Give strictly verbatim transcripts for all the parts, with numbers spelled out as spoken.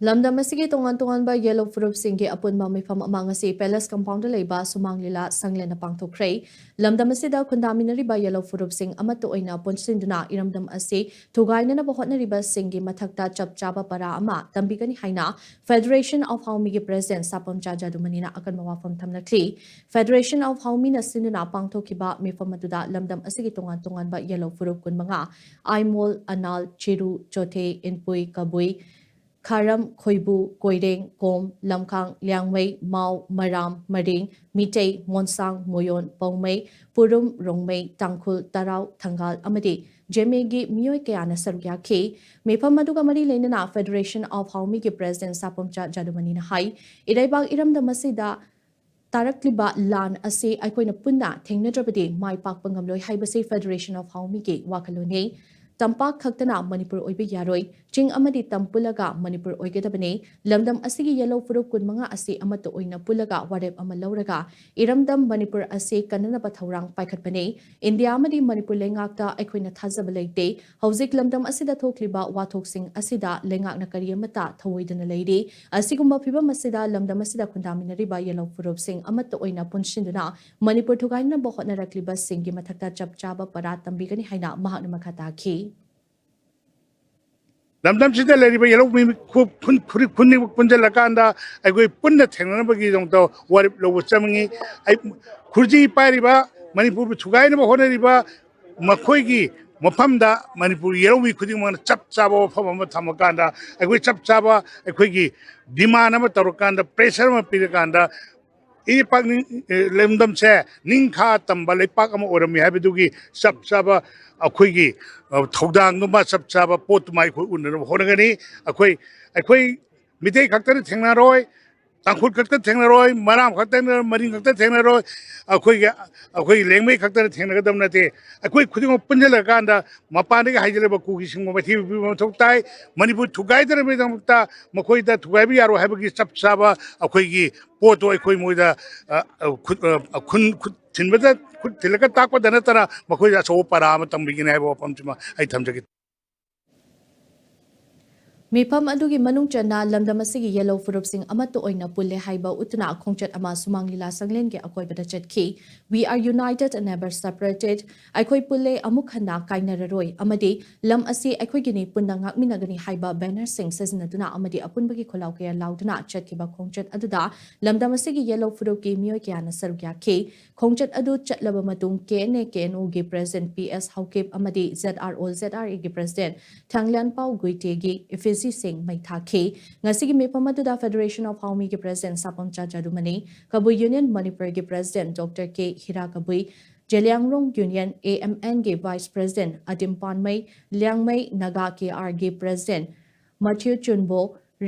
ꯂꯝꯗꯝ ꯑꯁꯤꯒꯤ ꯇꯣꯉꯥꯟ ꯇꯣꯉꯥꯟꯕ ꯌꯦꯜꯂꯧ ꯐꯨꯔꯨꯞꯁꯤꯡꯒꯤ ꯑꯄꯨꯟꯕ ꯃꯤꯐꯝ ꯑꯃ ꯉꯁꯤ ꯄꯦꯂꯦꯁ ꯀꯝꯄꯥꯎꯟꯗ ꯂꯩꯕ ꯁꯨꯃꯥꯡ ꯂꯤꯂꯥ ꯁꯪꯂꯦꯟꯗ ꯄꯥꯡꯊꯣꯛꯈ꯭ꯔꯦ꯫ ꯂꯝꯗꯝ ꯑꯁꯤꯗ ꯈꯨꯟꯗꯥꯃꯤꯟꯅꯔꯤꯕ ꯌꯦꯜꯂꯧ ꯐꯨꯔꯨꯞꯁꯤꯡ ꯑꯃꯠꯇ ꯑꯣꯏꯅ ꯄꯨꯟꯁꯤꯟꯗꯨꯅ ꯏꯔꯝꯗꯝ ꯑꯁꯤ ꯊꯨꯒꯥꯏꯅꯅꯕ ꯍꯣꯠꯅꯔꯤꯕꯁꯤꯡꯒꯤ ꯃꯊꯛꯇ ꯆꯞ ꯆꯥꯕ ꯄꯔꯥ ꯑꯃ ꯇꯝꯕꯤꯒꯅꯤ ꯍꯥꯏꯅ Federation of Howmiꯒꯤ President ꯁꯥꯄꯝꯆꯥ ꯖꯥꯗꯨꯃꯅꯤꯅ ꯑꯀꯟꯕ ꯋꯥꯐꯝ ꯊꯝꯂꯛꯂꯤ꯫ Federation of Howmiꯅ ꯁꯤꯟꯗꯨꯅ ꯄꯥꯡꯊꯣꯛꯈꯤꯕ ꯃꯤꯐꯝ ꯑꯗꯨꯗ ꯂꯝꯗꯝ ꯑꯁꯤꯒꯤ ꯇꯣꯉꯥꯟ ꯇꯣꯉꯥꯟꯕ ꯌꯦꯜꯂꯧ ꯐꯨꯔꯨꯞ ꯀꯨꯟꯃꯉꯥ, ꯑꯥꯏꯃꯣꯜ, ꯑꯅꯥꯜ, ꯆꯤꯔꯨ, ꯆꯣꯊꯦ, ꯏꯟꯄꯨꯏ, ꯀꯕꯨꯏ, ꯈꯥꯔꯝ, ꯈꯣꯏꯕꯨ, ꯀꯣꯏꯔꯦꯡ, ꯀꯣꯝ, ꯂꯝꯈꯥꯡ, ꯂꯤꯌꯥꯡꯃꯩ, ꯃꯥꯎ, ꯃꯔꯥꯝ, ꯃꯔꯤꯡ, ꯃꯤꯇꯩ, ꯃꯣꯟꯁꯥꯡ, ꯃꯣꯌꯣꯟ, ꯄꯧꯃꯩ, ꯄꯨꯔꯨꯝ, ꯔꯣꯡꯃꯩ, ꯇꯥꯡꯈꯨꯜ, ꯇꯔꯥꯎ, ꯊꯪꯒꯥꯜ ꯑꯃꯗꯤ ꯖꯦꯃꯦꯒꯤ ꯃꯤꯑꯣꯏ ꯀꯌꯥꯅ ꯁꯔꯨꯛ ꯌꯥꯈꯤ꯫ ꯃꯤꯐꯝ ꯑꯗꯨꯒ ꯃꯔꯤ ꯂꯩꯅꯅ Federation of Howmiꯒꯤ President ꯁꯥꯄꯝꯆꯥ ꯖꯥꯗꯨꯃꯅꯤꯅ ꯍꯥꯏ, ꯏꯔꯩꯕꯥꯛ ꯏꯔꯝꯗꯝ ꯑꯁꯤꯗ ꯇꯥꯔꯛꯂꯤꯕ ꯂꯥꯟ ꯑꯁꯤ ꯑꯩꯈꯣꯏꯅ ꯄꯨꯟꯅ ꯊꯦꯡꯅꯗ꯭ꯔꯕꯗꯤ ꯃꯥꯏ ꯄꯥꯛꯄ ꯉꯝꯂꯣꯏ ꯍꯥꯏꯕꯁꯤ Federation of Howmiꯒꯤ ꯋꯥꯈꯜꯂꯣꯟꯅꯤ꯫ ꯇꯝꯄꯥꯛ ꯈꯛꯇꯅ ꯃꯅꯤꯄꯨꯔ ꯑꯣꯏꯕ ꯌꯥꯔꯣꯏ, ꯆꯤꯡ ꯑꯃꯗꯤ ꯇꯝ ꯄꯨꯜꯂꯒ ꯃꯅꯤꯄꯨꯔ ꯑꯣꯏꯒꯗꯕꯅꯤ꯫ ꯂꯝꯗꯝ ꯑꯁꯤꯒꯤ ꯌꯦꯜꯂꯧ ꯐꯨꯔꯨꯞ ꯀꯨꯟꯃꯉꯥ ꯑꯁꯤ ꯑꯃꯠꯇ ꯑꯣꯏꯅ ꯄꯨꯜꯂꯒ ꯋꯥꯔꯦꯞ ꯑꯃ ꯂꯧꯔꯒ ꯏꯔꯝꯗꯝ ꯃꯅꯤꯄꯨꯔ ꯑꯁꯤ ꯀꯟꯅꯅꯕ ꯊꯧꯔꯥꯡ ꯄꯥꯏꯈꯠꯄꯅꯤ꯫ ꯏꯟꯗꯤꯌꯥ ꯑꯃꯗꯤ ꯃꯅꯤꯄꯨꯔ ꯂꯩꯉꯥꯛꯇ ꯑꯩꯈꯣꯏꯅ ꯊꯥꯖꯕ ꯂꯩꯇꯦ꯫ ꯍꯧꯖꯤꯛ ꯂꯝꯗꯝ ꯑꯁꯤꯗ ꯊꯣꯛꯂꯤꯕ ꯋꯥꯊꯣꯛꯁꯤꯡ ꯑꯁꯤꯗ ꯂꯩꯉꯥꯛꯅ ꯀꯔꯤ ꯑꯃꯠꯇ ꯊꯧꯑꯣꯏꯗꯅ ꯂꯩꯔꯤ꯫ ꯑꯁꯤꯒꯨꯝꯕ ꯐꯤꯚꯝ ꯑꯁꯤꯗ ꯂꯝꯗꯝ ꯑꯁꯤꯗ ꯈꯨꯟꯗꯥꯃꯤꯟꯅꯔꯤꯕ ꯌꯦꯜꯂꯧ ꯐꯨꯔꯨꯞꯁꯤꯡ ꯑꯃꯠꯇ ꯑꯣꯏꯅ ꯄꯨꯟꯁꯤꯟꯗꯨꯅ ꯃꯅꯤꯄꯨꯔ ꯊꯨꯒꯥꯏꯅꯕ ꯍꯣꯠꯅꯔꯛꯂꯤꯕꯁꯤꯡꯒꯤ ꯃꯊꯛꯇ ꯆꯞ ꯆꯥꯕ ꯄꯔꯥ ꯇꯝꯕꯤꯒꯅꯤ ꯍꯥꯏꯅ ꯃꯍꯥꯛꯅ ꯃꯈꯥ ꯇꯥꯈꯤ꯫ ꯂꯝꯗꯝꯁꯤꯗ ꯂꯩꯔꯤꯕ ꯌꯦꯜꯍꯧ ꯃꯤ ꯈꯨ- ꯈꯨꯟ- ꯈꯨꯟ- ꯈꯨꯗꯤꯡꯃꯛ ꯄꯨꯟꯁꯤꯜꯂꯀꯥꯟꯗ ꯑꯩꯈꯣꯏ ꯄꯨꯟꯅ ꯊꯦꯡꯅꯅꯕꯒꯤꯗꯃꯛꯇ ꯋꯥꯔꯦꯞ ꯂꯧꯕ ꯆꯪꯉꯤ꯫ ꯑꯩ ꯈꯨꯔꯖꯤ ꯄꯥꯏꯔꯤꯕ, ꯃꯅꯤꯄꯨꯔꯕꯨ ꯊꯨꯒꯥꯏꯅꯕ ꯍꯣꯠꯅꯔꯤꯕ ꯃꯈꯣꯏꯒꯤ ꯃꯐꯝꯗ ꯃꯅꯤꯄꯨꯔ ꯌꯦꯜꯍꯧ ꯃꯤ ꯈꯨꯗꯤꯡꯃꯛꯅ ꯆꯞ ꯆꯥꯕ ꯋꯥꯐꯝ ꯑꯃ ꯊꯝꯃꯀꯥꯟꯗ, ꯑꯩꯈꯣꯏ ꯆꯞ ꯆꯥꯕ ꯑꯩꯈꯣꯏꯒꯤ demand ꯑꯃ ꯇꯧꯔꯀꯥꯟꯗ, pressure ꯑꯃ ꯄꯤꯔꯀꯥꯟꯗ, ꯏꯄꯥꯛꯅꯤꯡ ꯑꯦ, ꯂꯝꯗꯝꯁꯦ ꯅꯤꯡꯈꯥ ꯇꯝꯕ ꯂꯩꯄꯥꯛ ꯑꯃ ꯑꯣꯏꯔꯝꯃꯤ ꯍꯥꯏꯕꯗꯨꯒꯤ ꯆꯞ ꯆꯥꯕ ꯑꯩꯈꯣꯏꯒꯤ ꯑ, ꯊꯧꯗꯥꯡꯗꯨꯃ, ꯆꯞ ꯆꯥꯕ ꯄꯣꯠꯇꯨꯃ ꯑꯩꯈꯣꯏ ꯎꯅꯅꯕ ꯍꯣꯠꯅꯒꯅꯤ꯫ ꯑꯩꯈꯣꯏ ꯑꯩꯈꯣꯏ ꯃꯤꯇꯩ ꯈꯛꯇꯅ ꯊꯦꯡꯅꯔꯣꯏ, ꯇꯥꯡꯈꯨꯜ ꯈꯛꯇ ꯊꯦꯡꯅꯔꯣꯏ, ꯃꯔꯥꯝ ꯈꯛꯇ ꯊꯦꯡꯅꯔꯣꯏ, ꯃꯔꯤꯡ ꯈꯛꯇ ꯊꯦꯡꯅꯔꯣꯏ, ꯑꯩꯈꯣꯏꯒꯤ ꯑꯩꯈꯣꯏ ꯂꯦꯡꯃꯩ ꯈꯛꯇꯅ ꯊꯦꯡꯅꯒꯗꯕ ꯅꯠꯇꯦ꯫ ꯑꯩꯈꯣꯏ ꯈꯨꯗꯤꯡꯃꯛ ꯄꯨꯟꯁꯤꯜꯂꯀꯥꯟꯗ ꯃꯄꯥꯟꯗꯒꯤ ꯍꯥꯏꯖꯤꯜꯂꯕ ꯀꯨꯀꯤꯁꯤꯡꯕꯨ ꯃꯥꯏꯊꯤꯕ ꯄꯤꯕ ꯃꯊꯧ ꯇꯥꯏ꯫ ꯃꯅꯤꯄꯨꯔ ꯊꯨꯒꯥꯏꯗꯅꯕꯒꯤꯗꯃꯛꯇ ꯃꯈꯣꯏꯗ ꯊꯨꯒꯥꯏꯕ ꯌꯥꯔꯣꯏ ꯍꯥꯏꯕꯒꯤ ꯆꯞ ꯆꯥꯕ ꯑꯩꯈꯣꯏꯒꯤ ꯄꯣꯠꯇꯣ ꯑꯩꯈꯣꯏ ꯃꯣꯏꯗ ꯑ, ꯑ, ꯈꯨꯠ ꯑ, ꯑ, ꯈꯨꯟ ꯈꯨꯠ ꯊꯤꯟꯕꯗ, ꯈꯨꯠ ꯊꯤꯜꯂꯒ ꯇꯥꯛꯄꯗ ꯅꯠꯇꯅ ꯃꯈꯣꯏꯗ ꯑꯆꯧꯕ ꯄꯔꯥ ꯑꯃ ꯇꯝꯕꯤꯒꯅꯤ ꯍꯥꯏꯕ ꯋꯥꯐꯝꯁꯤꯃ ꯑꯩ ꯊꯝꯖꯒꯦ꯫ ꯃꯤꯐꯝ ꯑꯗꯨꯒꯤ ꯃꯅꯨꯡ ꯆꯟꯅ ꯂꯝꯗꯝ ꯑꯁꯤꯒꯤ ꯌꯦꯜꯍꯧ ꯐꯨꯔꯨꯞꯁꯤꯡ ꯑꯃꯠꯇ ꯑꯣꯏꯅ ꯄꯨꯜꯂꯦ ꯍꯥꯏꯕ ꯎꯠꯇꯨꯅ ꯈꯣꯡꯆꯠ ꯑꯃ ꯁꯨꯃꯥꯡ ꯂꯤꯂꯥ ꯁꯪꯂꯦꯟꯒꯤ ꯑꯀꯣꯏꯕꯗ ꯆꯠꯈꯤ꯫ "We are united and never separated." "ꯑꯩꯈꯣꯏ ꯄꯨꯜꯂꯦ, ꯑꯃꯨꯛ ꯍꯟꯅ ꯀꯥꯏꯅꯔꯔꯣꯏ" ꯑꯃꯗꯤ "ꯂꯝ ꯑꯁꯤ ꯑꯩꯈꯣꯏꯒꯤꯅꯤ, ꯄꯨꯟꯅ ꯉꯥꯛꯃꯤꯟꯅꯒꯅꯤ" ꯍꯥꯏꯕ ꯕꯦꯅꯔꯁꯤꯡ ꯁꯤꯖꯤꯟꯅꯗꯨꯅ ꯑꯃꯗꯤ ꯑꯄꯨꯟꯕꯒꯤ ꯈꯣꯜꯂꯥꯎ ꯀꯌꯥ ꯂꯥꯎꯗꯨꯅ ꯆꯠꯈꯤꯕ ꯈꯣꯡꯆꯠ ꯑꯗꯨꯗ ꯂꯝꯗꯝ ꯑꯁꯤꯒꯤ ꯌꯦꯜꯍꯧ ꯐꯨꯔꯨꯞꯀꯤ ꯃꯤꯑꯣꯏ ꯀꯌꯥꯅ ꯁꯔꯨꯛ ꯌꯥꯈꯤ꯫ ꯈꯣꯡꯆꯠ ꯑꯗꯨ ꯆꯠꯂꯕ ꯃꯇꯨꯡ, K N A K N ꯑꯣꯒꯤ ꯄ꯭ꯔꯦꯁꯤꯗꯦꯟꯠ ꯄꯤ ꯑꯦꯁ ꯍꯧꯀꯤꯞ ꯑꯃꯗꯤ Z R O Z R ꯑꯦꯒꯤ ꯄ꯭ꯔꯦꯁꯤꯗꯦꯟꯠ ꯊꯥꯡꯂ꯭ꯌꯥꯟꯄꯥꯎ ꯒꯨꯏꯇꯦꯒꯤ ꯏꯐꯤꯖꯤꯁꯤꯡ ꯃꯩ ꯊꯥꯈꯤ꯫ ꯉꯁꯤꯒꯤ ꯃꯤꯐꯝ ꯑꯗꯨꯗ Federation of Haomiꯒꯤ ꯄ꯭ꯔꯦꯁꯤꯗꯦꯟꯠ ꯁꯥꯄꯝꯆꯥ ꯖꯥꯗꯨꯃꯅꯤ, ꯀꯕꯨꯏ ꯌꯨꯅꯤꯌꯟ ꯃꯅꯤꯄꯨꯔꯒꯤ president doctor K Hirakabui, Zeliangrong union, A M ꯑꯦꯟꯒꯤ vice president Adim Panmei, Liangmai Naga K ꯑꯥꯔꯒꯤ president Mathiu Chunbo,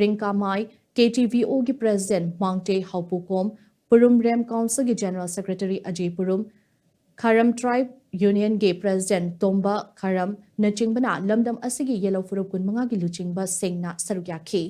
Ringkamai, K T V ꯑꯣꯒꯤ ꯄ꯭ꯔꯦꯁꯤꯗꯦꯟꯠ ꯃꯥꯡꯇꯦ ꯍꯥꯎꯄꯨꯀꯣꯝ, ꯄꯨꯔꯨꯝꯔꯦꯝ ꯀꯥꯎꯟꯁꯤꯜꯒꯤ ꯖꯦꯅꯔꯦꯜ ꯁꯦꯀ꯭ꯔꯦꯇꯔꯤ ꯑꯖꯤ ꯄꯨꯔꯨꯝ, ꯈꯥꯔꯝ ꯇ꯭ꯔꯥꯏꯕ ꯌꯨꯅꯤꯌꯟꯒꯤ ꯄ꯭ꯔꯦꯁꯤꯗꯦꯟꯠ ꯇꯣꯝꯕ ꯈꯥꯔꯝꯅꯆꯤꯡꯕꯅ ꯂꯝꯗꯝ ꯑꯁꯤꯒꯤ ꯌꯦꯜꯍꯧ ꯐꯨꯔꯨꯞ ꯀꯨꯟꯃꯉꯥꯒꯤ ꯂꯨꯆꯤꯡꯕꯁꯤꯡꯅ ꯁꯔꯨꯛ ꯌꯥꯈꯤ꯫